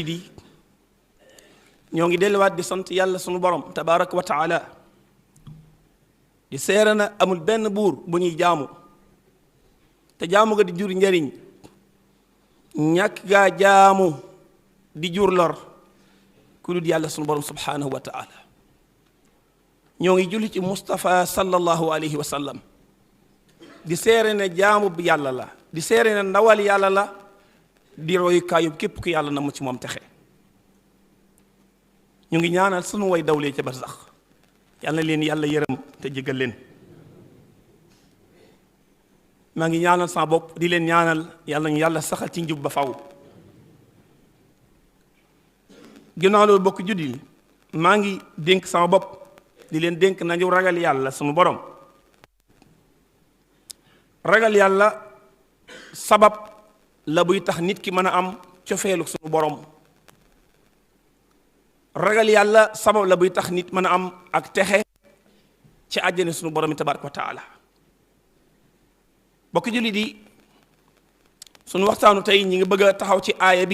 di ñoo ngi delluwaat di sant yàlla sunu borom tabaraka wa taala di seere na amul benn buur bu ñuy jaamu te jaamu ga di jur njariñ ñàkk gaa jaamu di jur lor ku dul yàlla sunu borom subhanahu wa taala ñoo ngi julli ci Mustafa sallallahu alayhi wa sallam di seere ne jaamu bi yàlla la di seere ne ndawal yàlla la di royukaayub képp ku yàlla na mu ci moom texe ñu ngi ñaanal sunu way dawlee ca barsax yàlla na leen yàlla yërëm te jégal leen maa ngi ñaanal sama bopp di leen ñaanal yàlla ñu yàlla saxal ci njub ba faw ginnaaw loolu bokk juddi maa ngi dénk sama bopp di leen dénk nañu ragal yàlla sunu borom ragal yàlla sabab la buy tax nit ki mën a am cofeelu sunu borom ragal yàlla sabab la buy tax nit mën a am ak texe ci àjjana sunu borom yi tabaraka wa taala bokk julli di sunu waxtaanu tey ñi ngi bëgg a taxaw ci aaya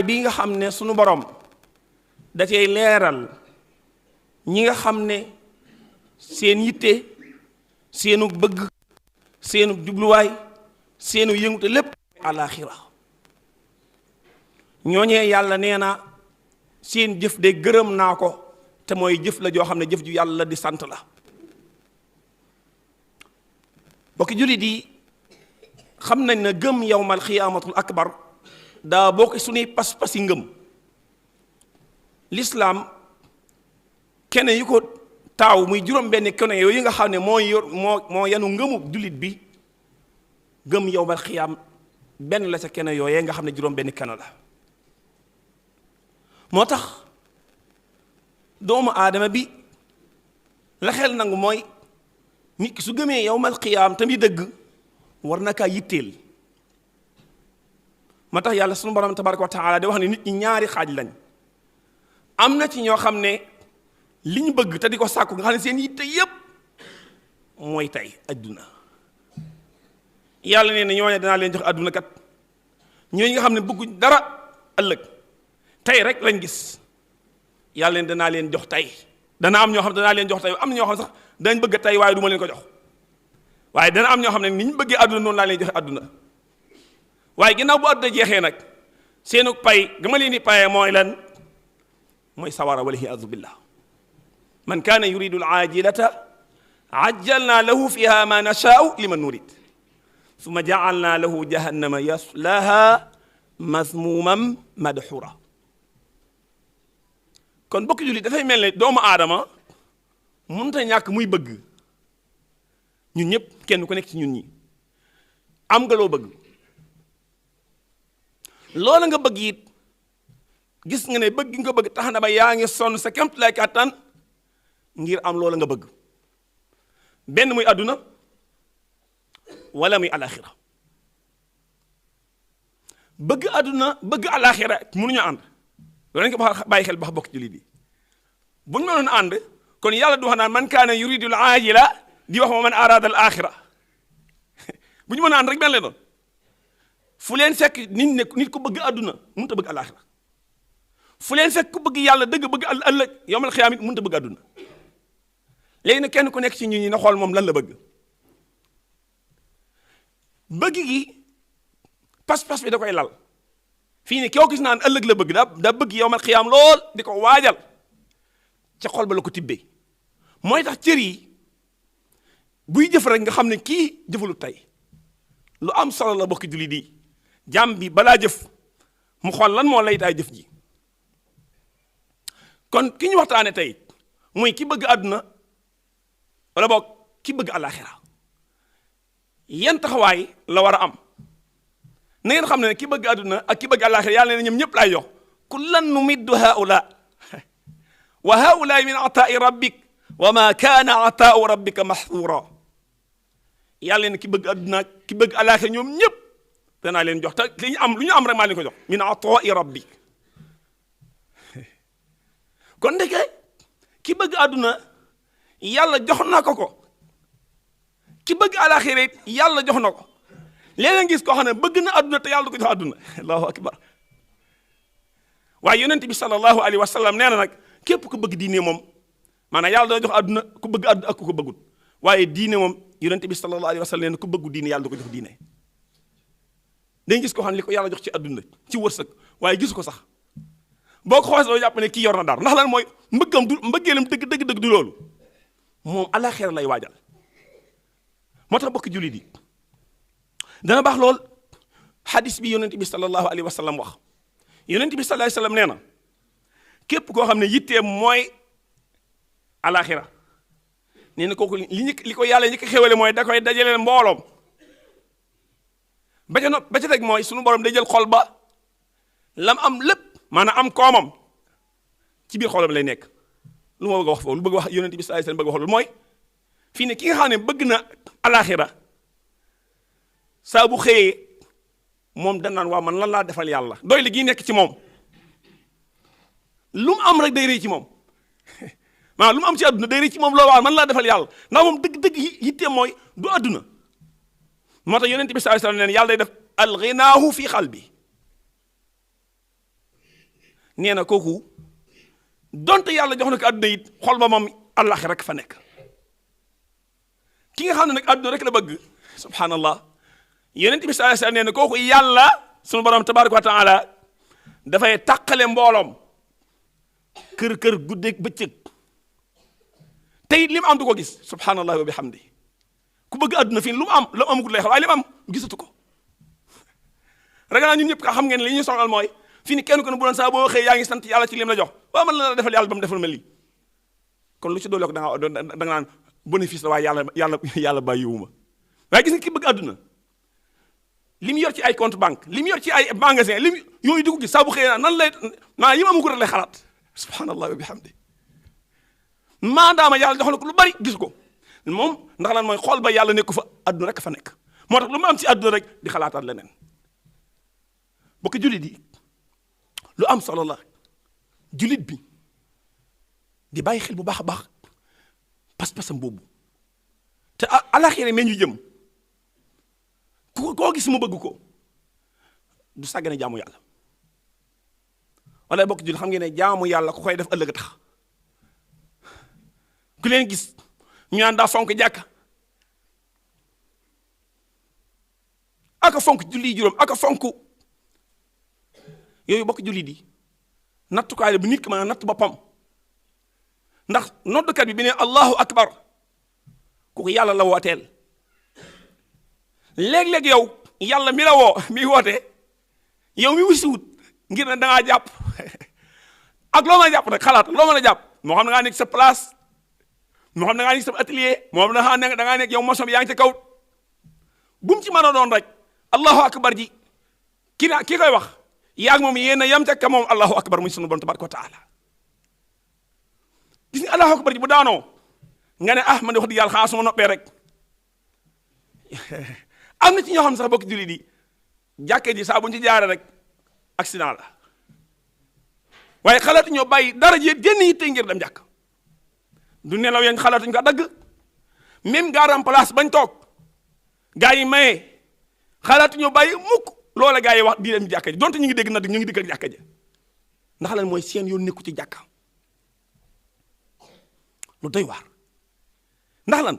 bi nga xam ne sunu borom da cay leeral ñi nga xam ne seen yitte seenu bëgg seenu jubluwaay seenu yëngute lépp alaaxira ñooñee yàlla nee na seen jëf de gërëm naa ko te mooy jëf la joo xam ne jëf ju yàlla di sant la bokki jullit yi xam nañ ne gëm yawmal xiyaamatul akbar daa bokk suñuy pas-pasi ngëm lislaam kene yu ko taaw muy juróom benn kene yooyu nga xam ne moo yanu ngëmu jullit bi gëm yawmal xiyaam benn la ca kene yooyee nga xam ne juróom benn kene la moo tax doomu aadama bi la xel nangu mooy nit ki su gëmee yawmal qiyaam tamit dëgg war na kaa yitteel moo tax yàlla sunu borom tabaraka wa taala di wax ne nit ñi ñaari xaaj lañ am na ci ñoo xam ne li ñu bëgg te di ko sàkku nga xam ne seen yitte yépp mooy tey adduna yàlla nee na ñooñu danaa leen jox adduna kat ñooñu nga xam ne bëgguñ dara ëllëg tey rek lañ gis yàlla ne danaa leen jox tey dana am ñoo xam ne danaa leen jox tey am na ñoo xam sax dañ bëgg tey waaye du ma leen ko jox waaye dana am ñoo xam ne ni ñu bëggee àdduna noonu laa leen joxe àdduna waaye ginnaaw bu àdduna jeexee nag seenu pay ga ma leen di payee mooy lan mooy sawara waliyaadu billah man kaana yuridu al-aajilata ajjalna lahu fiha ma nashaau liman nurid summa jaalna lahu jahannama yaslaha mazmuman madxura kon bokk julli dafay mel ne doomu aadama mënut a ñàkk muy bëgg ñun ñëpp kenn ku nekk ci ñun ñi am nga loo bëgg loola nga bëgg it gis nga ne bëgg nga bëgg tax na ba yaa ngi sonn sa kemt lay kàttan ngir am loola nga bëgg benn muy àdduna wala muy alaxira bëgg àdduna bëgg alaxira mënuñu ànd loolu lañ ko bàyyi xel ba bokk jullit yi bu ñu mënoon ànd kon yàlla du wax naan man kaana yuridul aajila di wax ma man araada al axira bu ñu mën a ànd rek benn leen doon fu leen fekk nit ku bëgg àdduna mënut a bëgg alaxira fu leen fekk ku bëgg yàlla dëgg bëgg ëllëg yawmal xiyaam it mënut a bëgg àdduna léegi nag kenn ku nekk ci ñun ñi na xool moom lan la bëgg bëgg gi pas-pas bi da koy lal fii ni koo gis naan ëllëg la bëgg daa bëgg yawmal xiyaam lool di ko waajal ca xol ba la ko tibbee mooy tax cër yi buy jëf rek nga xam ne kii jëfalu tey lu am solo la bokki jullit yi jàmm bi balaa jëf mu xool lan moo lay taay jëf ji kon ki ñu waxtaane tey muy ki bëgg àdduna wala boog ki bëgg àllaaxira yan taxawaay la war a am na ngeen xam ne ki bëgg àdduna ak ki bëgg àllaaxira yàlla ne ñoom ñëpp laay jox kullan numiddu haula wa haula min ataai rabbik wa ma kaana ataau rabbika mahsura yàlla ne ki bëgg àdduna ki bëgg àllaaxira ñoom ñëpp danaa leen jox te li ñu am lu ñu am rek maa leen ko jox min ataai rabbik kon ndeke ki bëgg àdduna yàlla jox na ko ki bëgg àllaaxira yàlla jox na ko léeg-léeg gis koo xam ne bëgg na àdduna te yàlla du ko jox àdduna allahu akbar waaye yonent bi sallallahu alayhi wa sallam nee na nag képp ku bëgg diine moom maanaam yàlla dana jox àdduna ku bëgg àdduna ak ku ko bëggut waaye diine moom yonent bi sallallahu alayhi wa sallam nee na ku bëggu diine yàlla du ko jox diine dañ gis ko xam ne li ko yàlla jox ci àdduna ci wërsëg waaye gisu ko sax boo ko xoolee doo jàpp ne kii yor na dara ndax lan mooy mbëggeelam dëgg du loolu moom alaxira lay waajal moo tax bokk jullit yi dana baax lool xadis bi yonent bi sallallahu alayhi wa sallam wax yonent bi sallallahu alayhi wa sallam nee na képp koo xam ne yitteem mooy alaxira nee na kooku li ko yàlla ñi ko xéwale mooy da koy dajaleel mbooloom ba ca teg mooy sunu borom day jël xol ba lam am lépp maanaam am koomam ci biir xolam lay nekk lu ma bëgg a wax foofu lu bëgg wax yonent bi sallallahu alayhi wa sallam bëgg wax loolu mooy fii ne ki nga xam ne bëgg na alaxira saa bu xëyee moom danaan waa man lan laa defal yàlla doy li gi nekk ci moom lu mu am rek day rëy ci moom maanaam lu mu am ci àdduna day rëy ci moom loolu waa man laa defal yàlla ndax moom dëgg yittee mooy du àdduna moo tax yonent bi sallallahu alayhi wa sallam neen yàlla day def alxinaahu fi xalbi nee na kooku donte yàlla jox na ko àdduna it xol ba moom allah rek fa nekk ki nga xam ne nag àdduna rek la bëgg subhanallah yonent bi sallallahu alayhi wa sallam nee na kooku yàlla sunu borom tabaraka wa taala dafay tàqale mbooloom kër guddeeg bëccëg tey li mu am du ko gis subhanallah wa bihamdi ku bëgg àdduna fii lu mu am la mu amagul lay xam waaye li mu am gisatu ko rek naa ñun ñëpp ka xam ngeen li ñu sonal mooy fii ni kenn ku ne bu doon saa boo xëy yaa ngi sant yàlla ci lim la jox waaw man la defal yàlla ba mu defal ma lii kon lu ci doole ko da nga naan bénéfice la waaye yàlla bàyyiwuma waaye gis nga ki bëgg àdduna li mu yor ci ay compte banque li mu yor ci ay magasin li mu yooyu di ko gis saa bu xëyee nan lay yi ma amagul rek lay xalaat subhanallah wa bihamdi maadaama yàlla jox na ko lu bari gis ko moom ndax lan mooy xool ba yàlla nekku fa àdduna rek fa nekk moo tax lu mu am ci àdduna rek di xalaataat leneen bokk jullit yi lu am solo la jullit bi di bàyyi xel bu baax a baax pas-pasam boobu te alaxira mee ñu jëm koo gis mu bëgg ko du sàggane jaamu yàlla wala bokk jullit xam ngeen ne jaamu yàlla ku koy def ëllëg a tax ku leen gis ñu naan daa fonk jàkka aka fonk julli juróom aka fonk yooyu bokk julli di nattukaay la bu nit ki mën a natt boppam ndax noddukat bi ne allahu akbar kooku yàlla la wooteel léeg-léeg yow yàlla mi la woo mi woote yow mi wisiwut ngir ne da ngaa jàpp ak loo mën a jàpp nag xalaat loo mën a jàpp moo xam ne da ngaa nekk sa place moo xam ne da ngaa nekk sa atelier moo xam ne da ngaa nekk yow mosom bi yaa ngi ca kaw bu mu ci mën a doon rek allahu akbar ji ki koy wax yaa ngi moom yéen a yam ca ka moom allahu akbar muy sunu borom tabaraka wa taala gis nga allahu akbar ji bu daanoo nga ne man de wax dëgg yàlla xanaa su ma noppee rek am na ci ñoo xam ne sax bokk jullit yi jàkkee ji saa bu ñu ci jaaree rek accident la waaye xalaatu ñoo bàyyi dara jenn yitte ngir dem jàkk du nelaw yañ xalaatuñ ko dagg même garam place bañ toog gaa yi maye xalaatu ñoo bàyyi mukk loola gaa yi wax di dem jàkka ji donte ñu ngi dégg na ñu ngi dégg ak jàkka ji ndax lan mooy seen yoon nekku ci jàkka lu doy waar ndax lan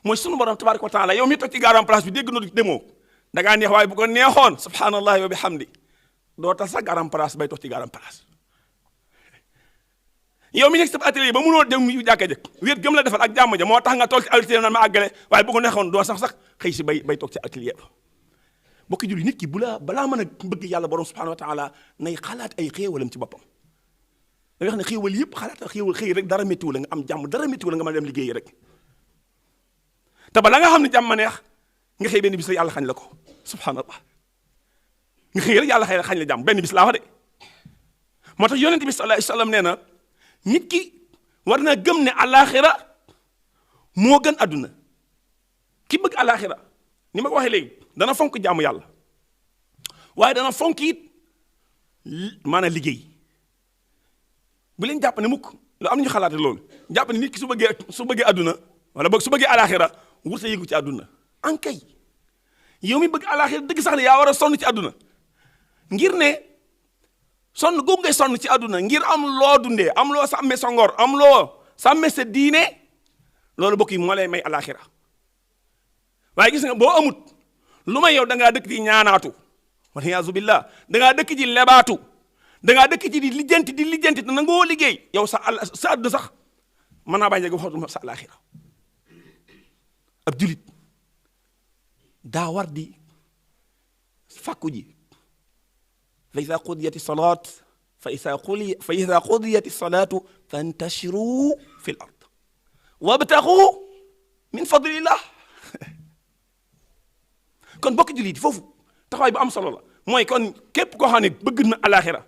mooy sunu borom tabaraka wa taala yow mi toog ci garam place bi dégg na demoo da ngaa neex waaye bu ko neexoon subhanallahi wa bihamdi doo tax sax garam place bay toog ci garam place yow mi nekk sa atelier ba mënoo dem jàkka ja wéet gëm la defal ak jàmm ja moo tax nga toog ci atelier naan ma àggale waaye bu ko neexoon doo sax xëy si bay toog ci atelier ba bokk julli nit ki balaa mën a bëgg yàlla borom subhanahu wa taala nay xalaat ay xéewalam ci boppam da nga xam ne xéewal yëpp xalaat xéewal xëy rek dara méttiwu la nga am jàmm dara méttiwu la nga mën a dem liggéeyi rek te bala nga xam ne jàmm neex nga xëy benn bis la yàlla xañ la ko subhanallah nga xëy rek yàlla xañ la jàmm benn bis laa wax de moo tax yonent bi sallallahu alayhi wa sallam nee na nit ki war na gëm ne alaxira moo gën adduna ki bëgg alaxira ni ma ko waxee léegi dana fonk jaamu yàlla waaye dana fonk it maanaam liggéey bu leen jàpp ne mukk lu am nañu xalaate loolu jàpp ne nit ki su bëggee adduna wala boog su bëggee alaxira wurta yëngu ci adduna ankay yow mi bëgg alaxira dëgg sax ne yaa war a sonn ci adduna ngir ne sonn googu ngay sonn ci àdduna ngir am loo dundee am loo sàmme sa ngor am loo sàmme sa diine loolu bokk yi moo lay may alaxira waaye gis nga boo amut lu may yow da ngaa dëkk di ñaanaatu wal iyaazu billah da ngaa dëkk ci lebaatu da ngaa dëkk ci di lijjanti te nangoo liggéey yow sa àdduna sax mën naa bañ a waxatuma sa alaxira ab julit daa war di fàkku ji fa ida qudiyat salaat fa ida qudiyat salaatu fantashiru fi l ard wabtaxu min fadlillah kon bokk jullit foofu taxawaay bu am solo la mooy kon képp koo xam ne bëgg na alaxira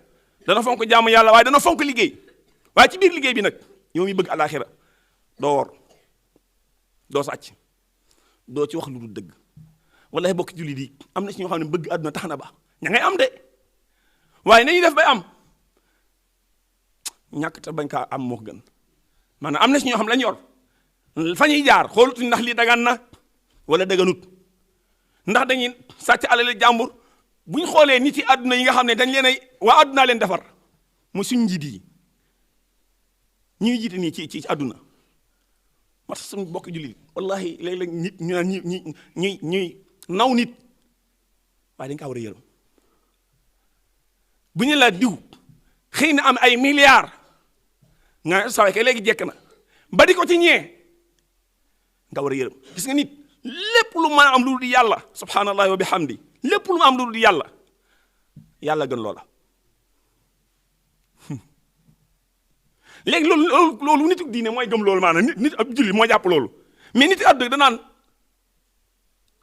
dana fonk jaamu yàlla waaye dana fonk liggéey waaye ci biir liggéey bi nag yow mi bëgg alaxira doo wor doo sàcc doo ci wax lu dul dëgg wallahi bokk jullit yi am na ci ñoo xam ne bëgg àdduna tax na ba ña ngay am de waaye nañuy def bay am ñàkk te bañ kaa am moo gën maanaam am na ci ñoo xam lañ yor fa ñuy jaar xoolutuñ ndax lii dagan na wala daganut ndax dañuy sàcc alal jàmbur bu ñu xoolee nit yi àdduna yi nga xam ne dañ leen ay waa àdduna leen defar mu suñ njiit yi ñuy jiite nii ci àdduna mat suñu bokk jullit wallahi léeg-léeg nit ñu naan ñuy naw nit waaye dañ kaa war a yërëm bu ñu la diw xëy na am ay milliards nga sawee kay léegi jekk na ba di ko ci ñee nga war a yërëm gis nga nit lépp lu mën a am lu dul yàlla subhanallahi wa bihamdi lépp lu ma am lu dul yàlla yàlla gën loola léegi loolu nitu diine mooy gëm loolu maanaam nit ab julli moo jàpp loolu mais nit àdduna danaan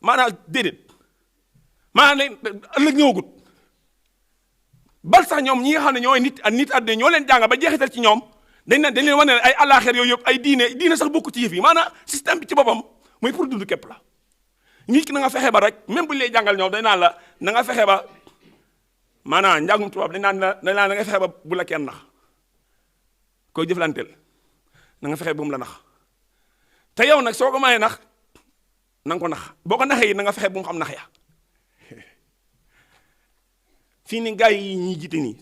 maanaam déedéet maanaam ëllëg ñëwagut bal sax ñoom ñi nga xam ne ñooy nit àdduna ñoo leen jàng ba jeexital ci ñoom dañ leen wane ay àllaaxira yooyu yëpp ay diine sax bokku ci yëf yi maanaam système bi ci boppam mooy pour dund képp la nit ki na nga fexe ba rek même bu ñu lay jàngal ñoom dañ naan la na nga fexe ba maanaam njàngum tubaab dañ naan na nga fexe ba bu la kenn nax koy jëflanteel na nga fexe bu mu la nax te yow nag soo ko mayee nax na nga ko nax boo ko naxee yi na nga fexe bu mu xam nax ya fii ni gars yi ñuy jiite nii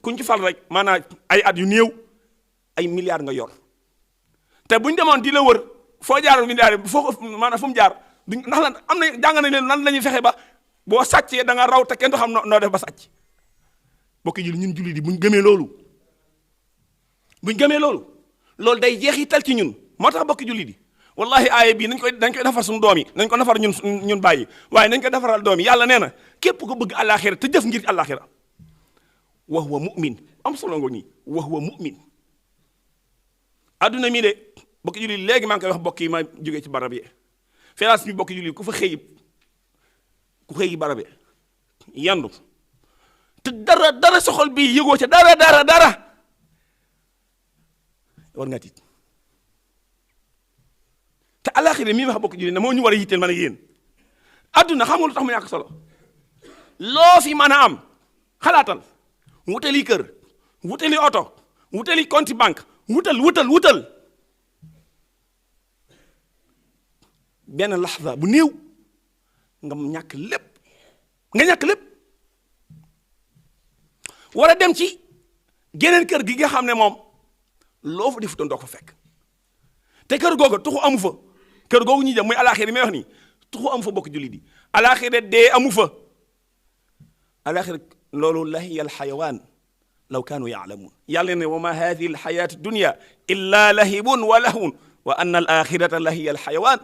kuñ ci fal rek maanaam ay at yu néew ay milliards nga yor te buñ demoon di la wër foo jaaroon milliards yi foo maanaam fu mu jaar duñ ndax lan am na jàng nañ leen nan la ñuy fexe ba boo sàccee da nga raw te kenn du xam noo def ba sàcc bokk jul ñun jullit yi buñ gëmee loolu loolu day jeexital ci ñun moo tax bokk jullit yi wallahi aaya bii dañ koy defar suñu doom yi nañ ko defar ñun bàyyi waaye nañ ko defaral doom yi yàlla nee na képp ko bëgg àllaaxira te jëf ngir ci àllaaxira wa huwa mu'min am solo nga nii wa huwa mu'min adduna mii de bokk jullit léegi maa ngi koy wax bokk yi ma jógee ci barab yi feeraas bi bokk jullit ku fa xëy barab yi yandu te dara soxol bi yëgoo ca dara war nga tiit te alaxira mii wax bokk jullit ne moo ñu war a yitteel man ak yéen adduna xam nga lu tax mu ñàkk solo loo fi mën a am xalaatal wutali kër wutali oto wutali compte banque wutal benn laxza bu néew nga ñàkk lépp war a dem ci geneen kër gi nga xam ne moom loo fa defutoon doo ko fekk te kër googu tuxu amu fa kër googu ñuy jëm muy alaxira may wax nii tuxu amu fa bokk jullit yi alaxira dee amu fa alaxira loolu lahiya alxayawaan law kaanu yaalamuun yàlla ne wa ma hadihi alxayaatu dunya illa lahibun wa lahwun wa anna alaxirata lahiya alxayawaan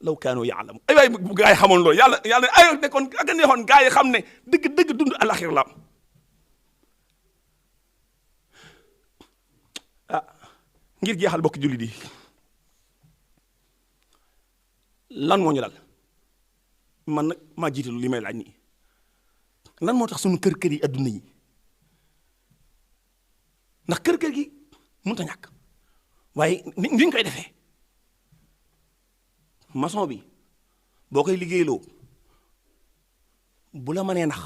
law kaanu yaalamuun ay waay bu gaa yi xamoon loolu yàlla ne ay nekkoon ak a neexoon gaa yi xam ne dëgg dund alaxira la am ngir jeexal bokk jullit yi lan moo ñu dal man nag maa jiitalu li may laaj nii lan moo tax suñu kër yi adduna yi ndax kër gi mënut a ñàkk waaye ni ñu koy defee maçon bi boo koy liggéeyloo bu la mënee nax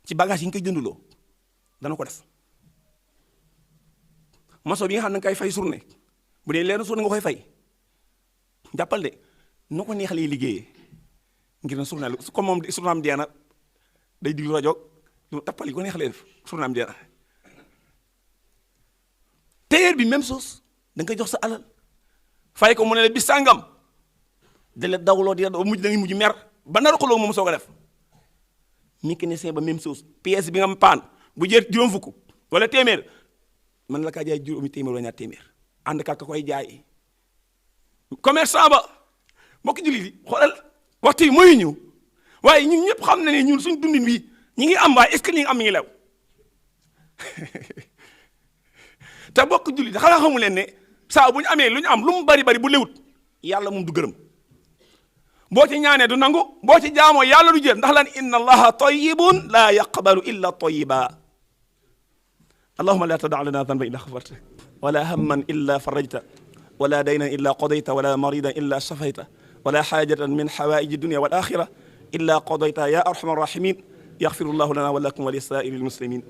ci bagage yi nga koy jënduloo dana ko def maçon bi nga xam ne nga koy fay journée bu dee leer journée nga koy fay jàppal de nu ko neex lay liggéeyee ngir na journée comme moom journée am dee na day diglu rajo ñu tappali ko neex leen surnaam jeex tailleur bi même chose da nga koy jox sa alal fay ko mu ne la bis sàngam da la dawloo di ba mujj da ngay mujj mer ba nar xuloo moom soog a def mécanicien ba même chose pièce bi nga paan bu jër juróom fukk wala téeméer man la kaa jaay juróomi téeméer wala ñaar téeméer ànd ka koy jaay commerçant ba mbokk jullit yi xoolal waxtu yi mooy ñëw waaye ñun ñëpp xam na ne ñun suñ dundin bi ñi ngi am waaye est-ce que li nga am mi ngi lew te bokk jullit xanaa xamu leen ne saa bu ñu amee lu ñu am lu mu bari bari bu lewut yàlla moom du gërëm boo ci ñaanee du nangu boo ci jaamoo yàlla du jël ndax lan inna allaha tayyibun la yaqbalu illa tayyiba allahumma la tada' lana dhanban illa ghafarta wala hamman illa farajta wala daynan illa qadayta wala maridan illa shafayta wala hajatan min hawaiji dunya wal akhirah illa qadayta ya arhamar rahimin yaghfirullahu lana wa lakum wa li sa'iril muslimin